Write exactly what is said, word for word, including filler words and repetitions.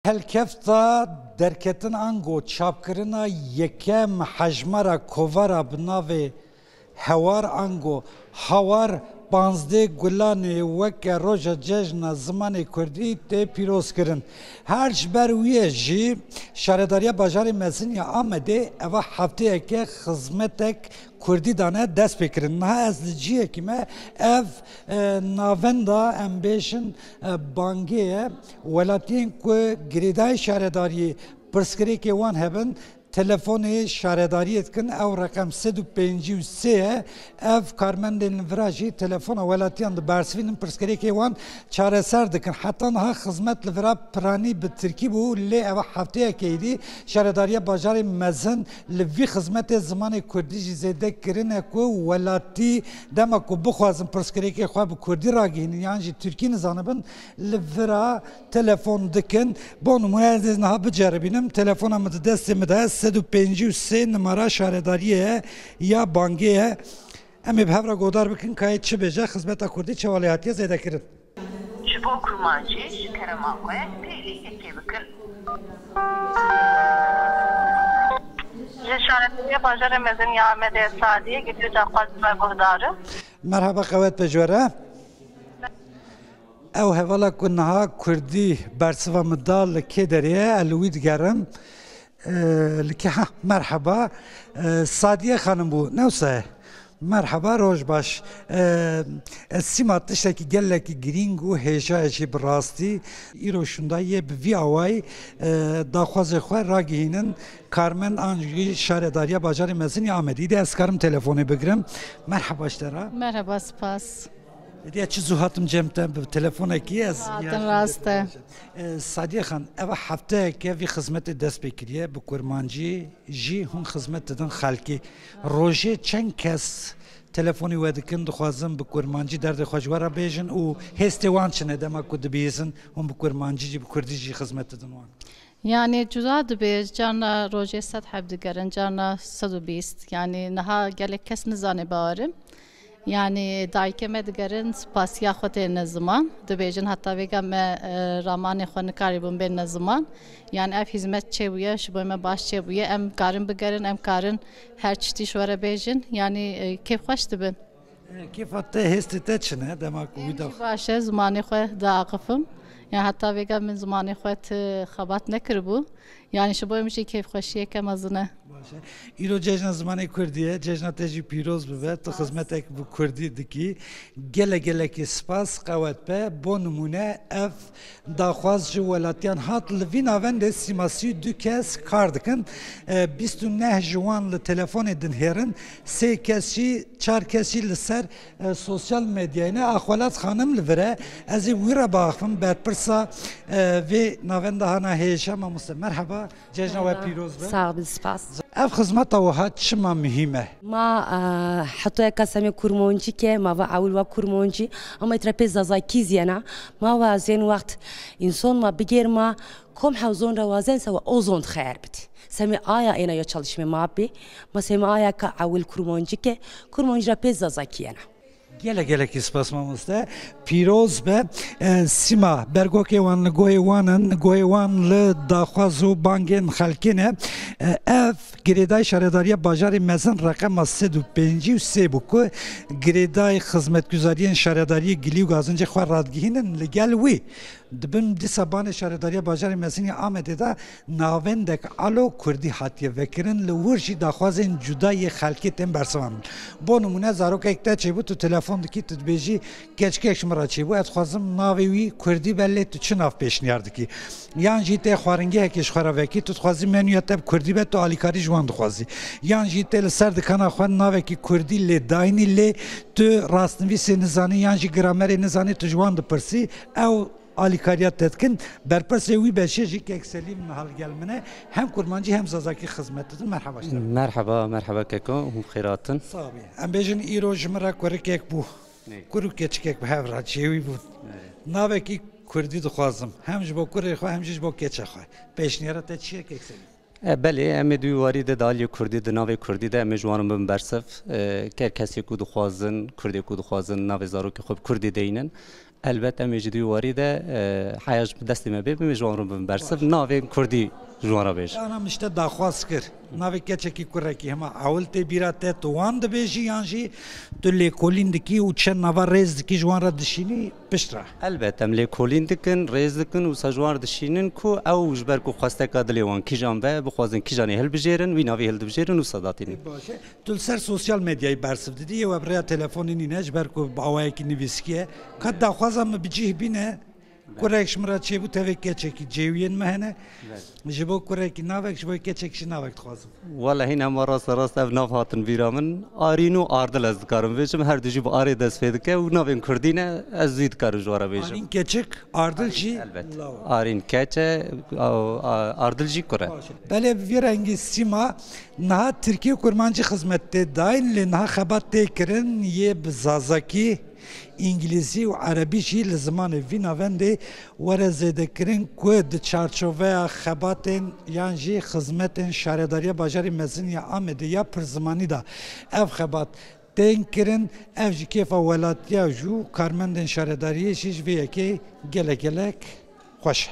Helkefta derketin ango çapkirina yekem hejmara kovara bi navê Hewar ango Hawar panzdeh Gulanê weke roja cejna zimanê kurdî tê pîrozkirin. Her ji ber wî ye jî Şaredariya Bajarê Mezin ya Amedê eva hefteyeke xizmetek kurdî dane destpêkirin. Niha ez li cihekî me, ev, e, navenda, em bêjin, e, bangê ye. Welatiyên ku girêdayî şaredariyê pirsgirêkê wan hebin, telefonê şaredariyê dikin, ew reqem sed û pêncî û sê ye. Ev karmendên li vira jî telefona welatiyan dibersivînin, pirsgirêkê wan çareser dikin. Heta niha xizmet li vira piranî bi tirkî bû, lê eva hefteyek êdî Şaredariya Bajarê Mezin li vî xizmetê zimanê kurdî jî zêde kirine ku welatî dema ku bixwazin pirsgirêkê xwe bi kurdî ragihînin yan jî tirkî nizanibin, li vira telefon dikin. Bo nimûne ez ê niha biceribînim. Telefona min di destê min de ye, sed û pêncî û sê nimara şaredariyê ye ya bangê ye. Em ê bi hev re godar bikin ka yê çi bêje, xizmeta kurdî çawa lê hatiye zêdekirin. Ji bo kurmancî, ji kerema xwe pêlî yekê bikin. Ji Şaredariya Bajarê Mezin ya Amedê Sadiyê, gilî daxwaz me guhdar e. Merhaba, qewet be ji we re. Ew hevala ku niha kurdî bersiva min da li kê derê ye, ez li wî digerim. Ee, li kê, ha, merheba. Ee, Sadiye Xanim bû, ne wisa ye? Merheba, roj baş. Ee, ez sîma tiştekî gelekî girîng û hêja ye jî bi rastî. Îro şûnda yê bi vî awayî, ee, daxwazê xwe ragihînin karmend an jî Şaredariya Bajarê Mezin ya Amedê. Îdî ez karim telefonê bigirim. Merheba ji te re. Merheba, spas. Êdî ez çi zû hatim cem te bi telefonekî ez. Hatin, rast e. Ee, Sadiye Xan, eva hefteyeke vî xizmetê dest pê kiriye, bi kurmancî jî hûn xizmet didin xelkî. Rojê çend kes telefonî we dikin, dixwazin bi kurmancî derdê xwe ji we re bêjin û hêstê wan çi ne dema ku dibihîzin hûn bi kurmancî jî, bi kurdî jî xizmet didin wan? Yani cuda dibe, carna rojê sed heb digerin, carna sed û bîst. Yani niha gelek kes nizane bawerim. Yani dayikê me digerin, spasiya xwe têne ziman. Dibêjin heta vêga me, e, ramanê xwe nikarîbûn bêne ziman. Yani ev hizmet çêbûye, ji bo me baş çêbûye. Em karin bigerin, em karin her tiştî ji we re bêjin. Yani, e, kêfxweş dibin. E, kêfa te, hêstê te çi ne dema ku wî Em da jî baş e, zimanê xwe diaxifim. Ya heta vêga min zimanê xwe ti xebat nekiribû. Yani ji bo em jî kêfxweşiyeke mezin e. Baş e. Îro cejna zimanê kurdî ye, cejna te jî pîroz bibe. Tu xizmetek bi kurdî dikî. Gelek gelekî spas, qewet be. Bo nimûne ev daxwaz ji welatiyan hat. Li vî navendê sîma sî û du kes kar dikin. E, bîst û neh ji wan li telefonê dinhêrin, sê kes jî, çar kes jî li ser, e, sosyal medyayê ne. Axwelat Xanim li vir e. Ez ê wî re biaxivim, berpirsa, e, vê navenda hana hêja. Mamoste, merheba. Cejna we pîroz be. Sağ olun, spas. Ev xizmeta wiha çima muhîm e? Ma, e, hetoyeka semê kurmoncî ke, ma va ewil wa kurmoncî, ama îtra pê zazakî zî yena. Ma va zên wext înson ma bigêr ma kom hew zon re wazen se wa o zon xeyr bidî. Semê aya êna yo çalışmê ma bî. Ma semê aya ka ewil kurmoncî ke, kurmoncî ra pê zazakî yena. Gelek gelekî spas mamoste. Pîroz be. E, sîma bergokê wan li goyê wan in, goyê wan li daxwaz û bangên xelkê ne. E, ev girêdayî şaredariya bajarê mezin reqema sed û pêncî û sê bû ku girêdayî xizmetguzariyên şaredariyê gilî û gazincê xwe radigihînin li gel wî. Di bin dîsa banê Şaredariya Bajarê Mezin ya Amedê de navendek alo kurdî hatiye vekirin, li wir jî daxwazên cuda yê xelkê tên bersivandin. Bo nimûne, zarokek te çêbû, tu telefon dikî, tu dibêjî, keçikek ji min re çêbû, ez dixwazim navê wî kurdî be, lê tu çi nav pêşniyar dikî? Yan jî tê xwaringehekê ji xwe re vekî, tu dixwazî menûya te bi kurdî be, tu alîkarî ji wan dixwazî. Yan jî tê li ser dikana xwe navekî kurdî lê dayînî, lê tu rastnivîsê nizanî yan jî gramerê nizanî, tu ji wan dipirsî, ew alîkariya te dikin. Berpirsê wî beşê jî kek Selîm niha li gel min e. Hem kurmancî hem zazakî xizmet didin. Merheba ji te. Merheba, merheba keko, hûn bi xêr hatin. Sax bî. Em bêjin îro ji min re kurikek bû. Nê. Kur û keçikek bi hev re çêwî bûn. Nê. Navekî kurdî dixwazim. Hem ji bo kurê xwe hem jî ji bo keça xwe. Pêşniyara te çi ye kek Selîm? E, belê, em ê di wî warî de di aliyê kurdî, di navê kurdî de em ê ji wan re bibin bersiv. E, ger kesê ku dixwazin, kurdê ku dixwazin navê zarokê xwe bi kurdî deynin, Elbet em ê ji dî warî de e, heya ji destê me bê, em ê ji wan re bibin bersiv. Navên kurdî ji wan re bêjin. Ana min ji te daxwaz kir. Navê keçekî kurekî hema ewil tê bîra te, tu wan dibêjî yan jî tu lêkolîn dikî û çend nava rêz dikî ji wan re dişînî pişt re? Elbet em lêkolîn dikin, rêz dikin û wisa ji wan re dişînin ku ew ji ber ku xwesteka dilê wan kîjan be, bixwazin kîjanê hilbijêrin, wî navê hildibijêrin û wisa datînin. Baş e. Tu li ser sosyal medyayê bersiv didî, yê we bi rêya telefonê nîne, ji ber ku bi awayekî nivîskî ye. Ka daxwaza min bi cih bîne, kurek ji min re çêbû, tevê keçekî cêwiyên me hene. Ji bo kurekî navek, ji bo keçekî jî navek dixwazim. Wele hîn hema raste rast ev nav hatin bîra min. Arîn û Ardil ez dikarim bêjim. Her du jî bi arê dest pê dike û navên kurdî ne, ez zû dikarim ji we re bêjim. Arîn keçik, Ardil jî Elbet. Law. Arîn keç e, a- a- Ardil jî kur e. Belê, bi vî rengî Sîma, niha Tirkî û Kurmancî xizmet tê dayîn, lê niha xebat tê kirin yê bi Zazakî, Îngilîzî û Erebî jî li zimanê vî navendê were zêdekirin ku di çarçoveya xebatên yan jî xizmetên Şaredariya Bajarê Mezin ya Amedê ya pirzimanî de ev xebat tên kirin, ev ji kêfa welatiya jî û karmendên şaredariyê jî ji vê yekê gelek gelek xweş e.